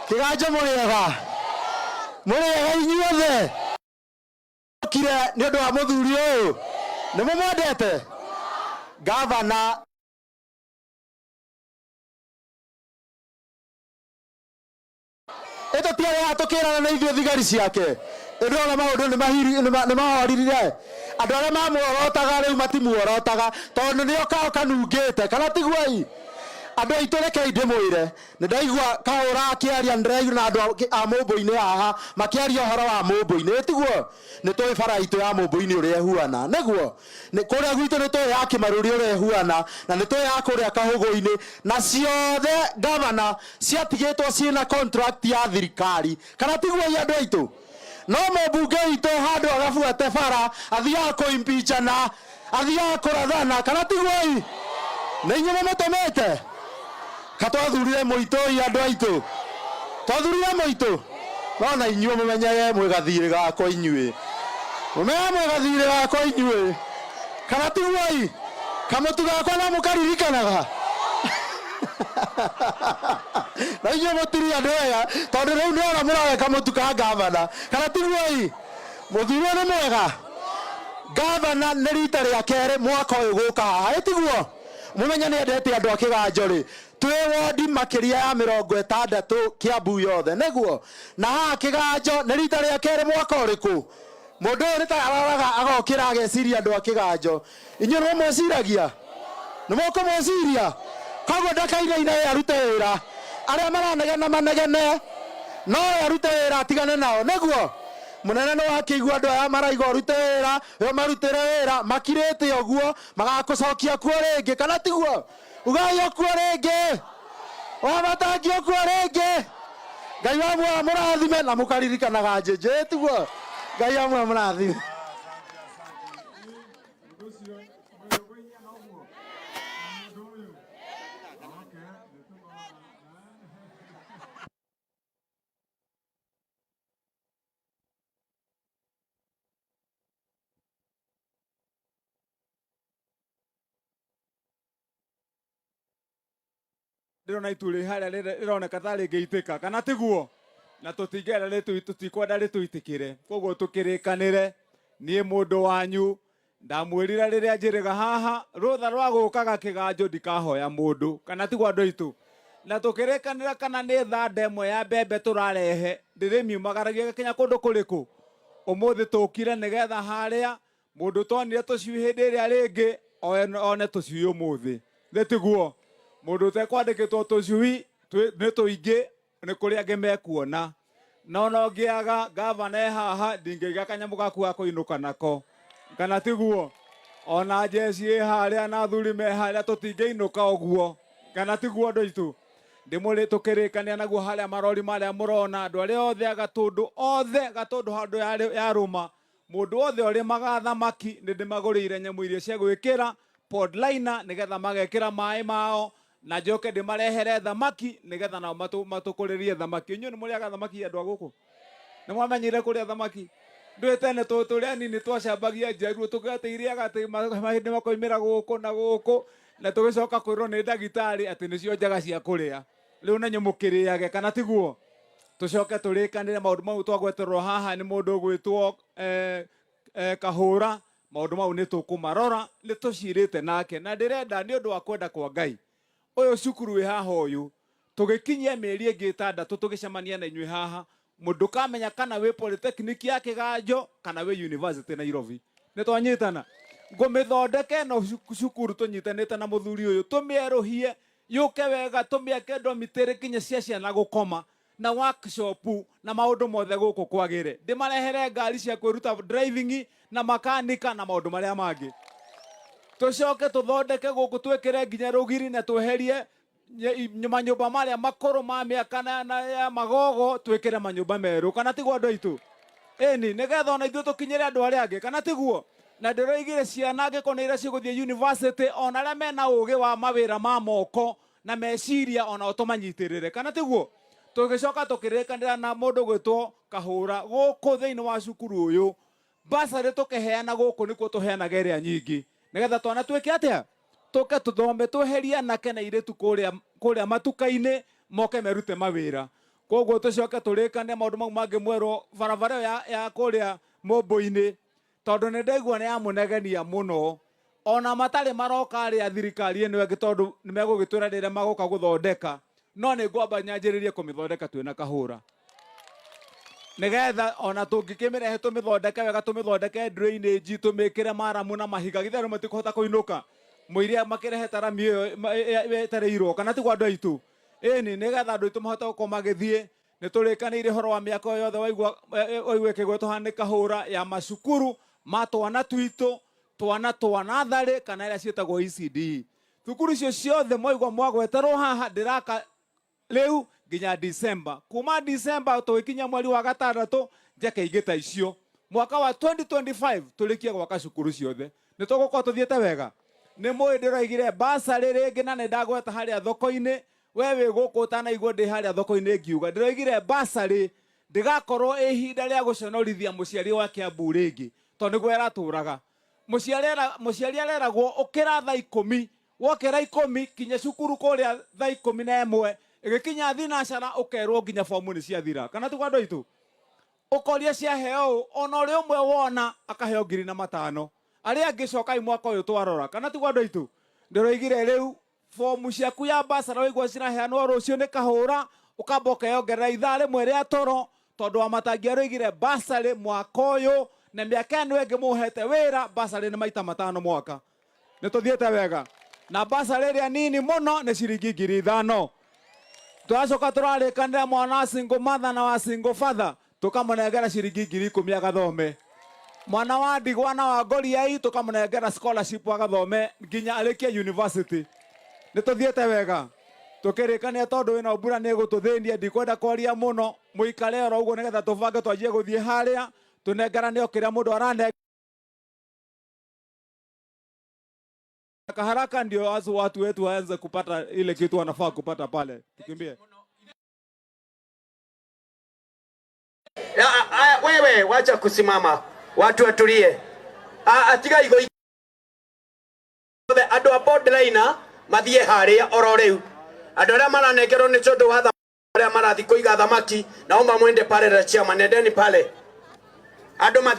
Kĩganjo mũrĩega? Mũrĩega inyuothe? Kire nĩ ũndũ wa mũthuri ũyũ, nĩ mũmwendete gavana. Ĩtũtiarĩ haha tũkĩrana na ithuĩ thigari ciake. Ĩndĩrona maũndũ nĩ mahoririre. Andũ arĩa mamuorotaga rĩu matimuorotaga tondũ nĩo kao kanungĩte, kana tiguo? Andũ aitũ, rekei ndĩmwĩre, nĩ ndaigua Kahũra akĩaria, nĩ ndĩraigua na andũ a Mũmbũ-inĩ haha makĩaria ũhoro wa Mũmbũ-inĩ, ĩtiguo? Nĩ tũĩ bara itũ ya Mũmbũ-inĩ ũrĩa ĩhuana, nĩguo? Kũrĩa gwitũ nĩ tũĩ ya Kĩmarũri ũrĩa ĩhuana, na nĩ tũĩ ya kũrĩa Kahũgũ-inĩ, na ciothe gavana ciatigĩtwo ciĩna contract ya thirikari, kana tiguo andũ aitũ? No mũmbunge witũ handũ agabuate bara, athiaga kũimpichana, athiaga kũrathana, kana tiguo? Nĩ inyuĩ mũmũtũmĩte? Ka twathurire mũitũ i andũ aitũ, twathurire mũitũ. No na inyuĩ mũmenyage mwĩ gathirĩ gakwa, inyuĩ mũmenyage mwĩ gathirĩ gakwa inyuĩ, kana tiguo? I kamũtu gakwa no mũkaririkanaga. Na inyuĩ mũtiri andũ ega, tondũ rĩu nĩona mũroya kamũtu ka gavana, kana tiguo? I mũthuri ũyũ nĩ mwega. Gavana nĩ rita rĩa kerĩ mwaka ũyũ gũka haha, ĩtiguo? Mũmenye nĩ endete andũ a Kĩganjo rĩ, twĩ wondi makĩria ya 60 Kiambu yothe, nĩguo? Na haha Kĩganjo nĩ rita rĩa kerĩ mwaka ũrĩkũ. Mũndũ ũyũ nĩ ta araraga agokĩra ageciria andũ a Kĩganjo. Inyuĩ nĩ mũmwĩciragia? Nĩ mũkũmwĩciria? Koguo ndakainaina, we arute wĩra. Arĩa maranegena manegene, no we arute wĩra, atigane nao, nĩguo? Mũnene, nĩ wakĩigua andũ aya maraiga ũrute wĩra, we ũmarutĩre wĩra makirĩte ũguo, magakũcokia kuo rĩngĩ, kana tiguo? Ugai ũkuo rĩngĩ, wamatangi ũkuo rĩngĩ. Ngai wa muoyo mũrathime na mũkaririkanaga njĩnjĩ, tiguo? Ngai wa muoyo mũrathime. Ũndũ ũcio mũrĩ na ũguo na mũndũ ũyũ. Okay, nĩ tũkona. Ndĩrona itu rĩ harĩa rĩroneka ta rĩngĩitĩka, kana tiguo? Na tũtingĩenda tũtikwenda rĩtũitĩkĩre, koguo tũkĩrĩkanĩre. Niĩ mũndũ wanyu ndamwĩrire rĩrĩa njĩrĩga haha rũtha rwa gũkaga Kĩganjo ndikahoya mũndũ, kana tiguo andũ aitũ? Na tũkĩrĩkanĩra kana nĩ thanda ĩmwe ya mbembe tũrarehe ndĩrĩmiumagaragia ĩgakinya kũndũ kũrĩkũ. Ũmũthĩ tũkire nĩgetha harĩa Mũndũ ũtonire tũcui hĩndĩ ĩrĩa rĩngĩ one tũcui ũmũthĩ. Nĩ tiguo? Mũndũ ũtekwandĩkĩtwo tũcui nĩ tũingĩ, nĩ kũrĩ angĩ mekuona. Na ona ũngĩaga gavana e haha, ndingĩiga kanyamũ gaku ga kũinũka nako. Kana tiguo? Ona njeci ĩ harĩa na athuri me harĩa, tũtingĩinũka ũguo. Kana tiguo andũ aitũ? Ndĩmũrĩ tũkĩrĩkania naguo harĩa marori marĩa mũrona andũ arĩa othe a Gatũndũ, othe Gatũndũ handũ yarũma. Mũndũ wothe ũrĩmaga thamaki nĩ ndĩmagũrĩire nyamũ iria cia gwĩkĩra pod liner nĩgetha magekĩra maĩ mao, na njoke ndĩmarehere thamaki nĩgetha nao matũkũrĩrie thamaki. Inyuĩ nĩ mũrĩaga thamaki andũ a gũkũ? Nĩ mwamenyire kũrĩa thamaki? Ndũĩ tene tũrĩ anini twacambagia njaruo tũkauga atĩ irĩaga atĩ mahĩndĩ makoimĩra gũkũ na gũkũ, na tũgĩcoka kwĩrwo nĩ ndagĩtarĩ atĩ nĩcio njega cia kũrĩa. Rĩu na inyuĩ mũkĩrĩage, kana tiguo? Tũcoke tũrĩkanĩre maũndũ mau twagweterwo haha nĩ mũndũ ũgwĩtwo Kahũra. Maũndũ mau nĩ tũkũmarora, nĩ tũcirĩte nake, na ndĩrenda nĩ ũndũ wa kwenda kwa Ngai ũyũ cukuru wĩ haha ũyũ tũgĩkinyia mĩeri ĩngĩ 6 tũgĩcemania na inyuĩ haha, mũndũkamenya kana wĩ polytechnic ya Kĩganjo kana wĩ university Nairobi. Nĩ twanyitana ngũmĩthondeke ĩno cukuru tũnyitanĩte na mũthuri ũyũ, tũmĩerũhie yũke wega, tũmĩake dormitory nginya cia ciana gũkoma na workshop na maũndũ mothe gũkũ kwagĩre. Ndĩmarehere ngari cia kwĩruta driving na makanika na maũndũ marĩa mangĩ. Tũcoke tũthondeke gũkũ, twĩkĩre nginya rũgiri na tweherie manyũmba marĩa makũrũ ma mĩaka na ya magogo, twĩkĩre manyũmba merũ, kana tiguo andũ aitũ? Ĩni, nĩgetha ona ithuĩ tũkinyĩre andũ arĩa angĩ, kana tiguo? Na ndĩroigire ciana angĩkorwo nĩ iria cigũthiĩ university, ona arĩa mena ũgĩ wa mawĩra ma moko na meciria, onao tũmanyitĩrĩre, kana tiguo? Tũgĩcoka tũkĩrĩkanĩra na mũndũ gwĩtwo Kahũra gũkũ thĩinĩ wa cukuru ũyũ, basarĩ tũkĩheana gũkũ nĩkuo tũheanaga ĩrĩa nyingĩ, nĩgetha twana twĩke atĩa? Tũke tũthome, tweherie anake na airĩtu kũrĩa matuka-inĩ, moke merute mawĩra. Koguo tũcoke tũrĩkane maũndũ mau mangĩ mwerwo barabara ĩyo ya kũrĩa Mũmbũ-inĩ, tondũ nĩ ndaigua nĩ yamũnegenia mũno. Ona matarĩ maroka arĩa thirikari ĩno ĩngĩ, tondũ nĩ megũgĩtwĩra rĩrĩa magũka gũthondeka, no nĩ ngwamba nyanjĩrĩrie kũmĩthondeka twĩna kahũra, nigetha ona tũngĩkĩmĩrehe tũmĩthondeke wega, tũmĩthondeke drainage, tũmĩkĩre maramu na mahiga, githĩ andũ matikũhota kũinũka mũiria makĩrehe rami ĩyo ĩtereirwo, kana tiguo andũ aitũ? Ĩni, nĩgetha andũ aitũ mahote gũkorwo magĩthiĩ. Nĩ tũrĩkanĩire ũhoro wa mĩako yothe waigua ĩkĩgwetwo haha nĩ kahũra ya macukuru ma twana twitũ, twana twa natharĩ kana iria ciĩtagwo ECD. Thukuru icio ciothe mwaigua mwagweterwo haha ndĩraka rĩu nginya December. Kuma December tũgĩkinya mweri wa gatandatũ, njake ingĩ ta icio. Mwaka wa 2025 tũrĩkie gwaka cukuru ciothe. Nĩ tũgũkorwo tũthiĩte wega. Nĩ mũĩ ndĩroigire basarĩ rĩngĩ, na nĩ ndagweta harĩa thoko-inĩ. We wĩ gũkũ ũtanaigua ndĩ harĩa thoko-inĩ ngiuga, ndĩroigire basarĩ ndĩgakorwo ihinda rĩa gũconorithia mũciari wa Kiambu rĩngĩ, tondũ nĩguo ĩratũraga. Mũciari areragwo ũkĩra thaa 10, wokĩra 10 kinya cukuru kũrĩa thaa 11, ĩgĩkinya thinacara ũkerwo nginya bomu nĩ ciathira, kana tiguo andũ aitũ? Ũkoria ciaheo ũũ, ona ũrĩa ũmwe wona akaheo 1005, arĩa angĩ cokai mwaka ũyũ twarora, kana tiguo andũ aitũ? Ndĩroigire rĩu fomu ciaku ya basara waigua ciraheanwo rũciũ nĩ kahũra, ũkamba ũkeyongerera ithaa rĩmwe rĩa toro, tondũ wa matangi aroigire basarĩ mwaka ũyũ na mĩaka ĩno ĩngĩ mũhete wĩra, basarĩ nĩ maita 5 mwaka. Nĩ tũthiĩte wega. Na basarĩ ĩrĩa nini mũno nĩ ciringi 5000. Tũracoka tũrarĩkanĩra mwana wa single mother na wa single father tũkamũnengera ciringi 10,000 agathome. Mwana wa ndigwa na wa ngoriai tũkamũnengera scholarship agathome nginya arĩkie university. Nĩ tũthiĩte wega. Tũkĩrĩkania tondũ ĩno mbura nĩ ĩgũtũthĩnia, ndikwenda kwaria mũno, mũikare oro ũguo nĩgetha tũbange twanjie gũthiĩ harĩa tũnengerane o kĩrĩa mũndũ aranengera haraka, ndio asu watu wetu waanze kupata ile kitu wanafaa kupata pale. Tukimbie. Wewe wacha kusimama, watu watulie. Atiga igo andũ a borderline mathiĩ harĩa oro rĩu. Andũ arĩa maranengerwo nĩ tondũ wa arĩa marathiĩ kũiga thamaki, naomba mwende pale na chairman, nendeni pale. Andũ mathiĩ.